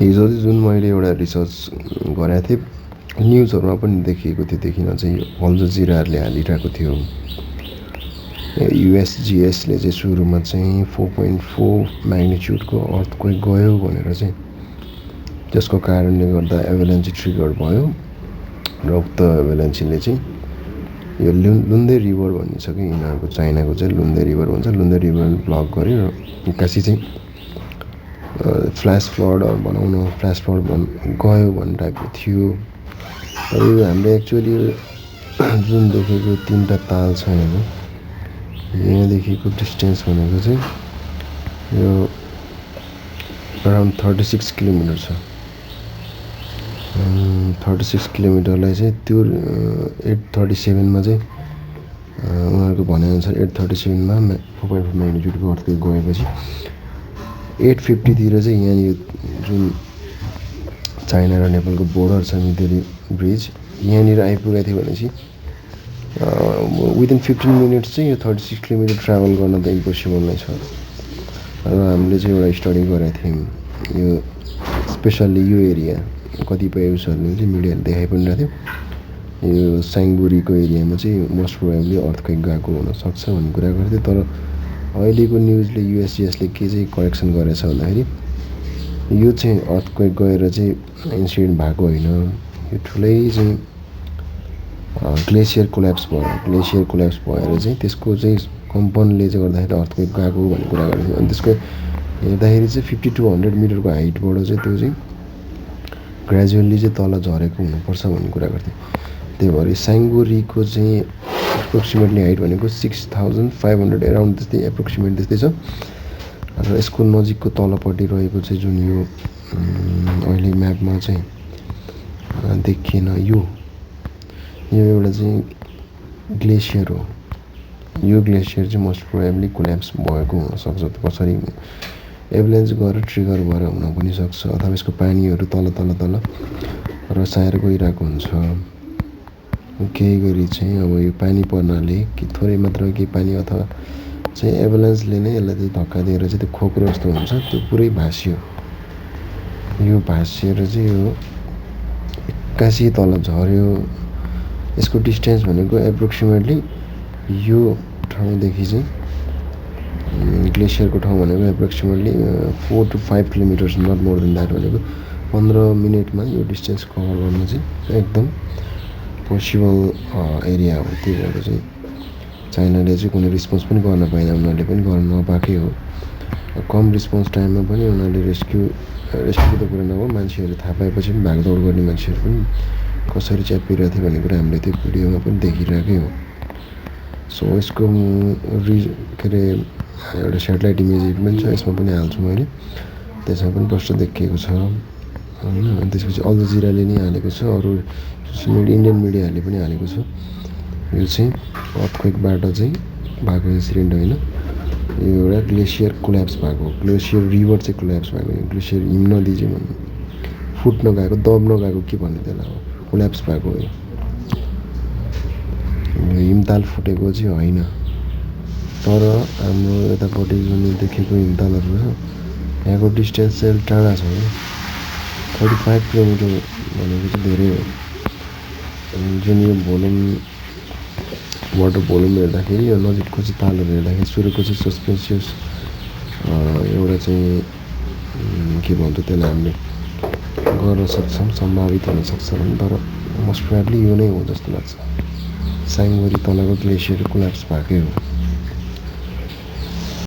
हिजो चाहिँ जुन मैले एउटा रिसर्च गरेको थिएँ, न्युजहरूमा पनि देखिएको थियो, देखिन चाहिँ अल जजिराहरूले हालिरहेको थियो। युएसजिएसले चाहिँ सुरुमा चाहिँ 4.4 म्याग्निच्युडको अर्थक्वेक गयो भनेर चाहिँ, त्यसको कारणले गर्दा एभालान्ची ट्रिगर भयो र उक्त एभालान्चीले चाहिँ यो लुन्दे रिभर भन्ने छ कि यिनीहरूको चाइनाको चाहिँ लुन्दे रिभर भन्छ, लुन्दे रिभर ब्लक गर्यो र एक्कासी चाहिँ फ्ल्यास फ्लड भनौँ न, फ्ल्यास फ्लड गयो भन्ने टाइपको थियो। तर यो हामीले एक्चुअली जुन देखेको 3टा ताल छ होइन, यहाँदेखिको डिस्टेन्स भनेको चाहिँ यो अराउन्ड 36 किलोमिटर छ। 36 किलोमिटरलाई चाहिँ त्यो 837मा चाहिँ उनीहरूको भनेअनुसार 837मा 4.4 म्याग्निट्युडको अर्थक्वेक गएपछि 850तिर चाहिँ यहाँनिर जुन चाइना र नेपालको बोर्डर छ मितेरी ब्रिज, यहाँनिर आइपुगेको थियो भनेपछि विदिन 15 मिनट्स चाहिँ यो 36 किलोमिटर ट्राभल गर्न त इम्पोसिबल नै छ। र हामीले चाहिँ एउटा स्टडी गरेका थियौँ, यो स्पेसल्ली यो एरिया कतिपय उसहरूले चाहिँ मिडियाले देखाइ पनि रहेको थियो, यो साङबुरीको एरियामा चाहिँ मोस्ट प्रोबेबली अर्थक्वेक गएको हुनसक्छ भन्ने कुरा गर्थ्यो। तर अहिलेको न्युजले युएसजिएसले के चाहिँ करेक्सन गरेछ भन्दाखेरि यो चाहिँ अर्थक्वेक गएर चाहिँ इन्सिडेन्ट भएको होइन, यो ठुलै चाहिँ ग्लेसियर कोल्याप्स भयो। ग्लेसियर कोल्याप्स भएर चाहिँ त्यसको चाहिँ कम्पनले चाहिँ गर्दाखेरि अर्थक्वेक गएको भन्ने कुरा गर्थ्यो। अनि त्यसको हेर्दाखेरि चाहिँ 50 to 100 मिटरको हाइटबाट चाहिँ त्यो चाहिँ ग्रेजुअल्ली चाहिँ तल झरेको हुनुपर्छ भन्ने कुरा गर्थ्यो। त्यही भएर साङबुरीको चाहिँ एप्रोक्सिमेटली हाइट भनेको 6500 एराउन्ड त्यस्तै एप्रोक्सिमेट त्यस्तै छ। र यसको नजिकको तलपट्टि रहेको चाहिँ जुन यो अहिले म्यापमा चाहिँ देखिएन, यो एउटा चाहिँ ग्लेसियर हो। यो ग्लेसियर चाहिँ मोस्ट प्रोबेबली कोल्याप्स भएको हुनसक्छ। कसरी एभलान्च गरेर ट्रिगर भएर हुन पनि सक्छ, अथवा यसको पानीहरू तल रसाएर गइरहेको हुन्छ। केही गरी चाहिँ अब यो पानी पर्नाले कि थोरै मात्रामा केही पानी अथवा चाहिँ एभलान्सले नै यसलाई चाहिँ धक्का दिएर चाहिँ त्यो खोक्रो जस्तो हुन्छ, त्यो पुरै भाँसियो। यो भाँसिएर चाहिँ यो एक्कासी तल झऱ्यो। यसको डिस्टेन्स भनेको एप्रोक्सिमेटली यो ठाउँदेखि चाहिँ ग्लेसियरको ठाउँ भनेको approximately 4 to 5 kilometres, not more than that. भनेको 15 मिनटमा यो डिस्टेन्स कभर गर्न चाहिँ एकदम पोसिबल एरिया हो। त्यही भएर चाहिँ चाइनाले चाहिँ कुनै रिस्पोन्स पनि गर्न पाएन, उनीहरूले पनि गर्न नपाएकै हो। कम रिस्पोन्स टाइममा पनि उनीहरूले रेस्क्युको त कुरा नभयो, मान्छेहरू थाहा पाएपछि पनि भागदौड गर्ने मान्छेहरू पनि कसरी च्यापिरहेको थियो भन्ने कुरा हामीले त्यो भिडियोमा पनि देखिरहेकै हो। सो यसको के अरे एउटा सेटेलाइट इमेज पनि छ, यसमा पनि हाल्छु मैले, त्यसमा पनि प्रष्ट देखिएको छ होइन। अनि त्यसपछि अल जजिराले नै हालेको छ, अरू इन्डियन मिडियाहरूले पनि हालेको छ। यो चाहिँ अर्थक्वेकबाट चाहिँ भएको इन्सिडेन्ट होइन, यो एउटा ग्लेसियर कोल्याप्स भएको, ग्लेसियर रिभर चाहिँ कोल्याप्स भएको, ग्लेसियर हिमनदी चाहिँ भन्नु फुट्न गएको, दब्न गएको के भन्ने त्यसलाई अब कोल्याप्स भएको हो। हिमताल फुटेको चाहिँ होइन, तर हाम्रो यतापट्टि जुन देखेको हिमतालहरू छ यहाँको डिस्टेन्स चाहिँ टाढा छ। 35 किलोमिटर भनेको चाहिँ धेरै हो। जुन यो भोल्युम वाटर भोल्युम हेर्दाखेरि यो नजिकको चाहिँ तालहरू हेर्दाखेरि सुरुको चाहिँ सस्पेन्सियस एउटा चाहिँ के भन्छ त्यसलाई हामीले गर्न सक्छौँ, सम्भावित हुनसक्छ भने, तर मोस्ट प्रोबेबली यो नै हो जस्तो लाग्छ। साङबुरी तलको ग्लेसियर कोल्याप्स भएकै हो।